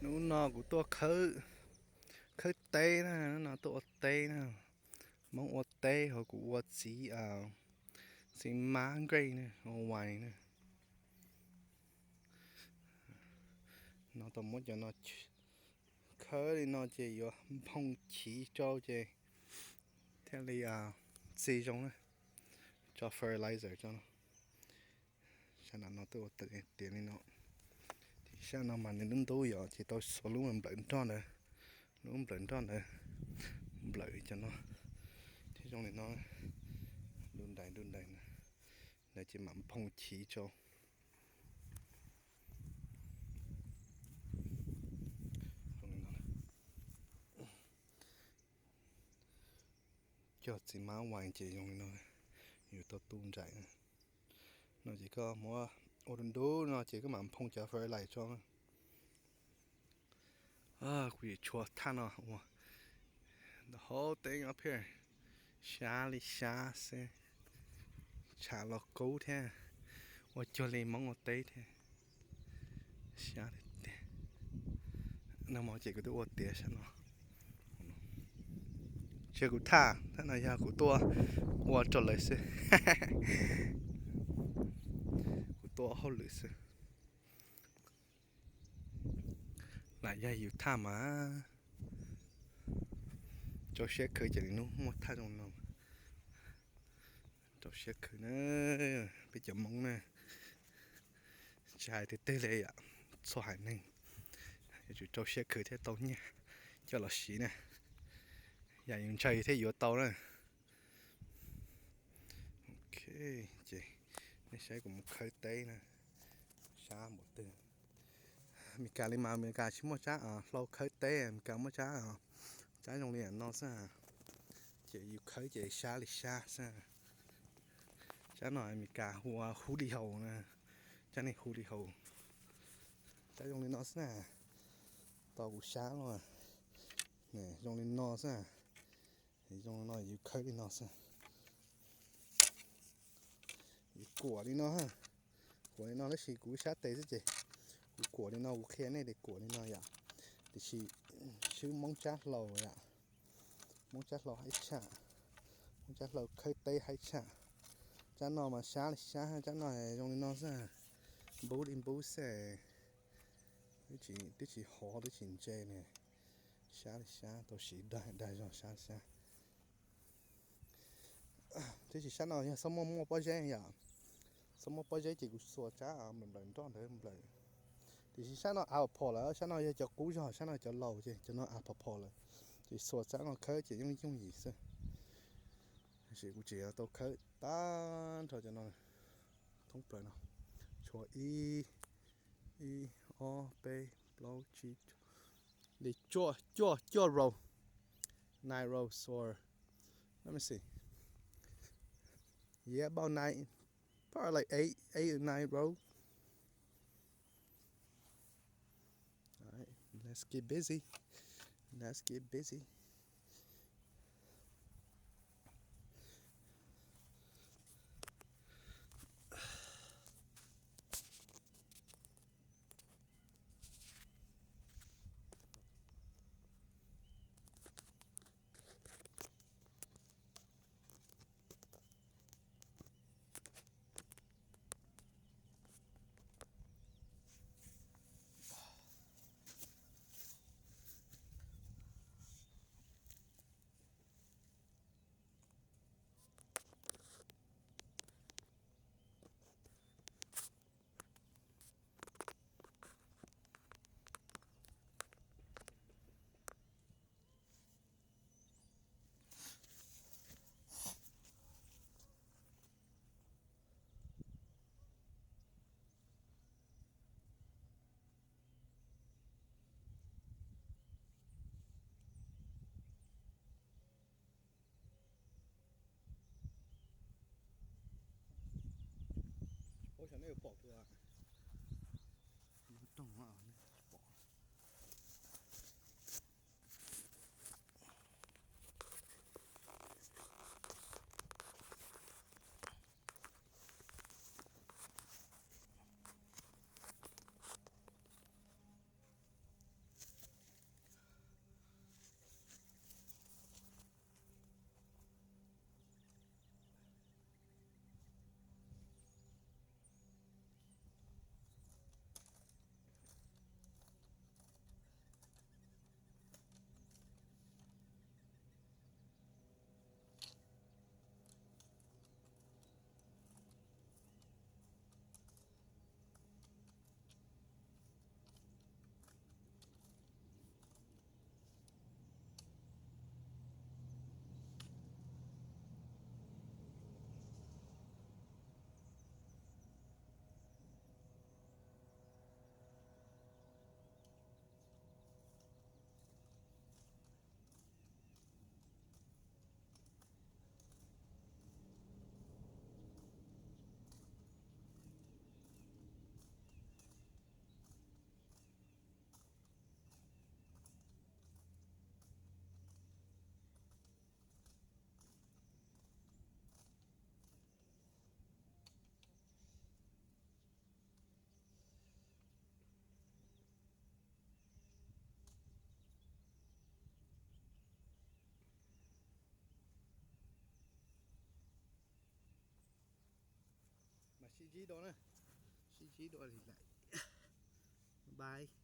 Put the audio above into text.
Hnub no kuv tuaj khawb, khawb teb na, hnub no tuaj ua teb na. Hmoob ua teb ho kuv ua txiv, txiv mab nqaij na, ua wine na. No tau muab cov no khawb li no ces yuav nphoo chiv rau ces thiaj li txi zoo na, tso fertilizer rau no. Sab nram no twb ua tiav li no, sab no mas nws lub ntub yom, ces tau xuas lub nplawm nroj ntawd, lub nplawm nroj ntawd, nplawm cov no thiab zoo li no, du ntais du ntais na, ces mam nphoo chiv rau. Cog txiv mab wine ces zoo li no, yus tau tu nraim no ces koj muab ua du du no ces koj mam nphoo cov fertilizer tso. Kuv yuav tshuav thaj no ua the whole thing up here, sab li sab xwb, tshav los kub thiab, ua cuag li Hmoob ua teb thiab. Sab tiag tiag. No ces kuv twb ua tiav sab no. Tsis yog kuv thaj, thaj no yog kuv tuaj ua rau lawv xwb. Kuv tuaj ua hauj lwm xwb. Lam yog yus thaj mas rau siab khwv, ces lwm hnub muaj thaj zoo no. Rau siab khwv na, peb cov Hmoob na, tsis hais twg twg li yom, txhua haiv neeg yuav tsum rau siab khwv thiaj tau nyiaj coj los siv na. Yam yus ntshai thiaj yuav tau na. Ok, ces nej saib kuv mus khawb teb na, sab npaum twg. Meskas li mas Meskas tsis muaj tsab hlau khawb teb, Meskas muaj tsab, tsab zoo li no xwb, ces yus khawb ces sab li sab xwb. Tsab no Meskas hu ua hub li haus na, tsab ne hub li haus, tsab zoo li no xwb na. Tau kuv sab los zoo li no xwb. Zoo li no yus khawb li no xwb. Yus kuam li no, kuam li no tab sis kuv sab tes xwb ces kuv kuam li no, kuv qhia nej tias kuam li no yom. Tiam sis swb Hmoob tsab hlau yom, Hmoob tsab hlau haib tshaj, Hmoob tsab hlau khawb teb haib tshaj. Tsab no mas sab li sab, tsab no zoo li no xwb, npub li npub xwb, twb tsis hov twb tsis ntse ne, sab li sab, tau siv dag dag zog sab li sab. Tab sis sab no yog txhob muaj muaj pob zeb yom, txhob muaj pob zeb ces kuv xuas tsab nplawm nplawm nroj ntawd nplawm. Tiam sis sab no av phom lawm, sab no yog cov qub zog, sab no cov laus ces cov no av phom phom lawm, ces xuas tsab no khawb ces yeej yooj yim xwb. Tab sis kuv tseem yuav tau khawb tag nrho cov no thoob plaws no, tshuav ib, ib, ob, peb, plaub, tsib, li cuaj, cuaj, cuaj row, nine rows or let me see, yeah, about nine, probably like eight, eight or nine row. All right, let's get busy. Let's get busy. Ua xyov nej yuav pom kuv, kuv roog no nej pom. Sib ntsib dua na, sib ntsib dua li lawm. Bye.